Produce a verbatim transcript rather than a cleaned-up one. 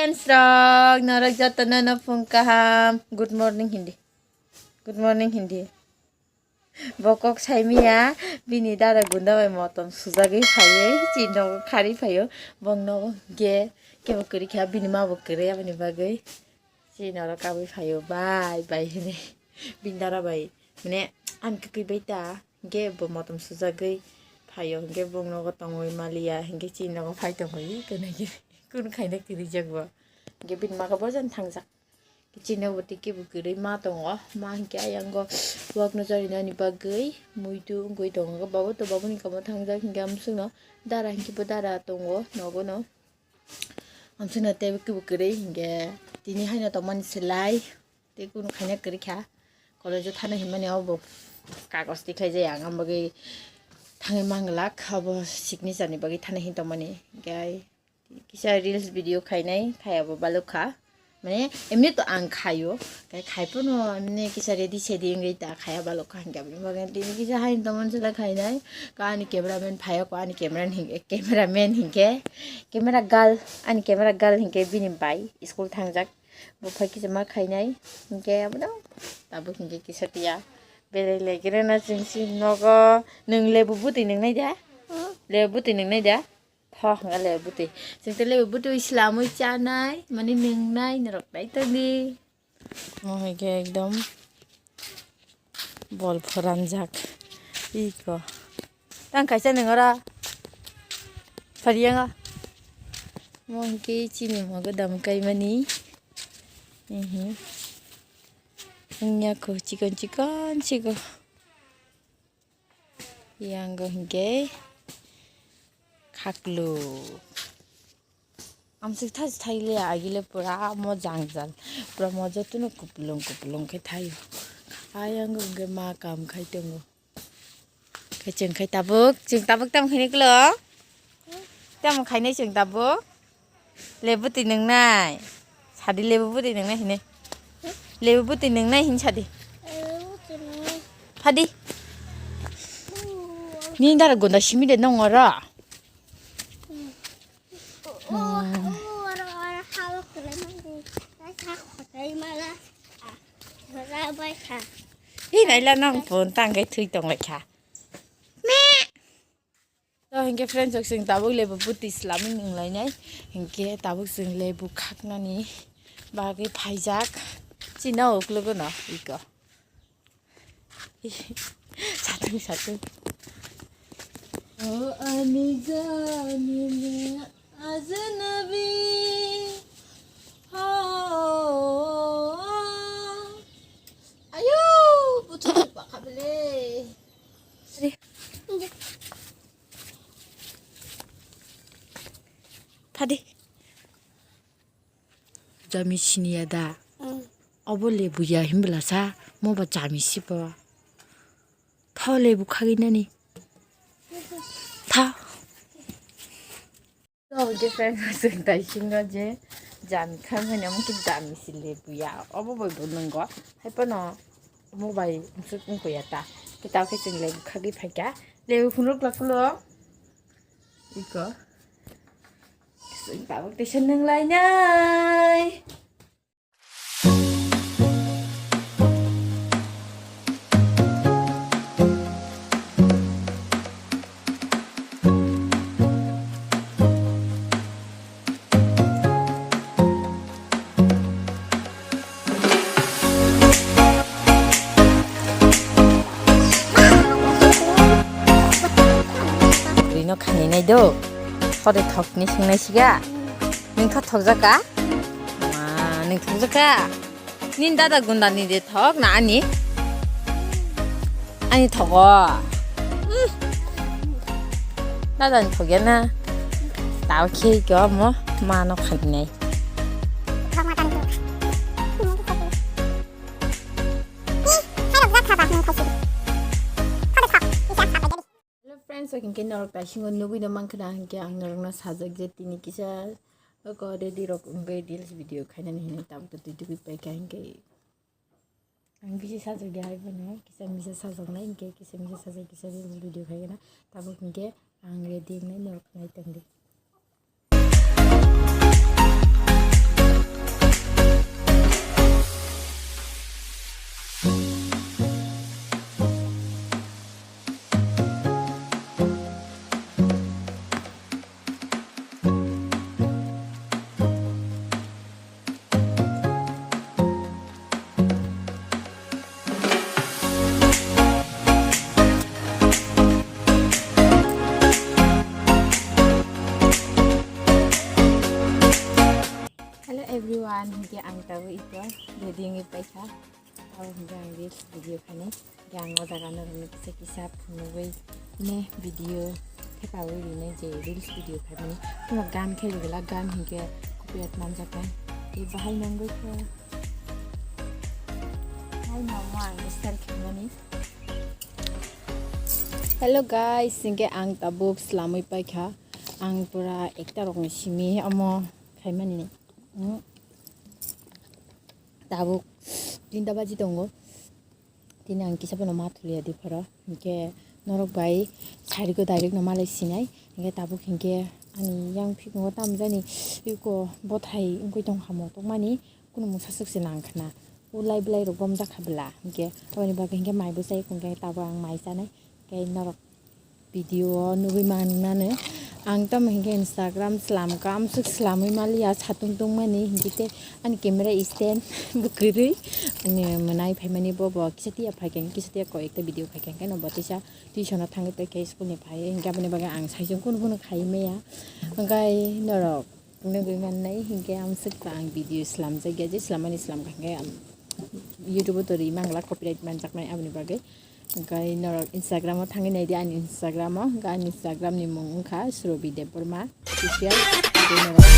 Friends rok, norok jotono no phung kaham. Good morning hindi. Good morning hindi. Bo kok saimiya, bini dara gunda bai motom sujagwi phaiwi, chini nogo kharwi phaio. Bong nogo ge kebo kwrwi kha, bini ma bo kwrwi, aboni bagwi chini oro kabwi phaio, bai bai hinwi. Bini dara bai, mane, ani kwkwi bai ta, hingke bo motom sujagwi phaio, hingke bong nogo tongwi maliya, hingke chini nogo phai tongwi, kunu khaina kirijak bo. Hingke bini ma khe bo jani thangjak. Chini bo tei kebo kwrwi ma tongo, ma hingke ayang o wak no charinani bagwi muitu wngwi tongo, babu to babuni kamo thangjak, hingke amswkno dara hingke bo dara tongo nogo no. Amswkno tei kebo kwrwi hingke tini haino tongmani se lai tei kunu khaina kwrwi kha. College o thana hinmani obo kagoj tikhlai jaya ang, ang bagwi thangwi manglak, obo signature ni bagwi thana hin tongmani. Hingke ai kisa reels video khainai, khaya bo balok kha. Mane, emni to ang khayo, kai khai pono, emni kisa ready sedi wngwi ta khaya balok kha, hingke aboni bagwi tini kisa haino tongmani se lai khainai. Ka ani cameraman phaio, ko ani camera hing-, cameraman hingke, camera girl, ani camera girl hingke bini bai school thangjak. Bo phai kisa ma khainai, hingke abono tabuk hingke kisa tiya. Belai legrena chwng si nogo. Nwng lebu bwtwi nwngnai da? Lebu bwtwi nwngnai da? Tho, hwnga lebu bwtwi. Chwng tei lebu bwtwi slamwi chanai, mani nwngnai, norok nai tongdi. Mo hai khe ekdom bol phoranjak. Iko. Tang kaisa nwng ora. Phariyango. Mo hingke chini mogo dam kaimani. Ehe. Wngya kho chikon chikon chigo. Yango hingke khaklu. Amswk thai thai le agile pura mo jang jang. Pura mo jotono kupulung kupulung khe thaio. Ayang hingke ma kam khai tongo. Khe chwng khai tabuk, chwng tabuk tamo khainai klo? Tamo khainai chwng tabuk? Lebu twi nwngnai. Sadi lebu bwtwi nwngnai hinwi. Lebu bwtwi nwngnai hin sadi. Phadi. Nini dara gunda simi de nong oro. Hi naila nong phone tang kai thui tong lai kha. To hinkhe friends, chwng tabuk lebu bwtwi swlamwi nwng lainai. Hinkhe tabuk chwng lebu khaknani bagwi phaijak. Chini uklogo no iko. Satung, satung. O ani jani le ajnabi. Ho. Ayo, putu pakabele. Phadi. Jami siniya da? Mm. Obo lebu ya himbwla sa, mo ba jami sibo. Tho lebu khagwi nani. Tho. To, je friend, chwng tai singo je jami kha mani, omo khe jami si lebu ya. Obo bai bo nwngo. Hai phano omo bai msuk wngkho ya ta. Khe ta khe chwng lebu khagwi phaikha. Lebu phunuk la phulo. Iko. Chwng tabuk teisa nwng lainai. Rino khainai do. Hode thokni swngnai siga. Nung tho thokjaka? Ma, nung thokjaka? Nini dada gunda ni de thok na ani? Ani thogo. Hmm. Dada ni thogya na. Tao khe kyo mo ma no khainai. Hello friends, so hinkhe norok taisingo nugwi no mankha na, hinkhe ang norokno sajak je tini kisa oko ready rok wngwi reels video khainani hinwi tabuk twi tubui paikha, hinkhe ang bisi sajak ya, hai phano kisa misa sajaknai, hinkhe kisa misa sajak kisa reels video khaigana, tabuk hinkhe ang ready wngnai, norok nai tongdi. Hello everyone, hinkhe ang tabuk ito ready wngwi paikha. Abo hinkhe ang reels video khainai. Hinkhe ang o jaga norokno kisa kisa phunugwi ne video thepawi rinai je reels video khaimani. Phano gan khe lwgwla, gan hinkhe copyright manjaknai. Tei bahai nangwi khe. Hai mama ang style khaimani. Hello guys, hinkhe ang tabuk slamwi paikha. Ang pura ekta rokni simi omo khaimani. Hmm. Tabuk tinta baji tongo. Tini ang kisa phano ma thuliya di phoro. Hinkhe norok bai sari go direct no malai sinai. Hinkhe tabuk hinkhe ani yang phikungo tamjani iko bothai wngwi tong hamo tongmani. Kunu mungsa swk se nang khna. O lai belai rok gom jakha bwla. Hinkhe aboni bagwi hinkhe mai bo chai hinkhe tabuk ang mai chanai. Hinkhe norok video o nugwi mannano. Ang tamo hinkhe Instagram slam ka, amswk slamwi maliya, satung tungmani, hinkhe tei ani camera stand bo kwrwi. Ani mwnai phaimani bo, bo kisa tiya phaikha, kisa tiya koi ekta video khaikha, hinkhe no bo tisa tuition o thangwi paikha school ni phai, hinkhe aboni bagwi ang saichung kunu kunu khai maya. Hinkhe norok nugwi mannai, hinkhe amswk ba ang video slamjakya, je slamani slamkha hinkhe YouTube o to ri mangla, copyright manjaknai, aboni bagwi. Hinkhe norok Instagram o thangwi naidi ani Instagram o, hinkhe ani Instagram ni mung wngkha Surobi Debbarma Official. Hinkhe norok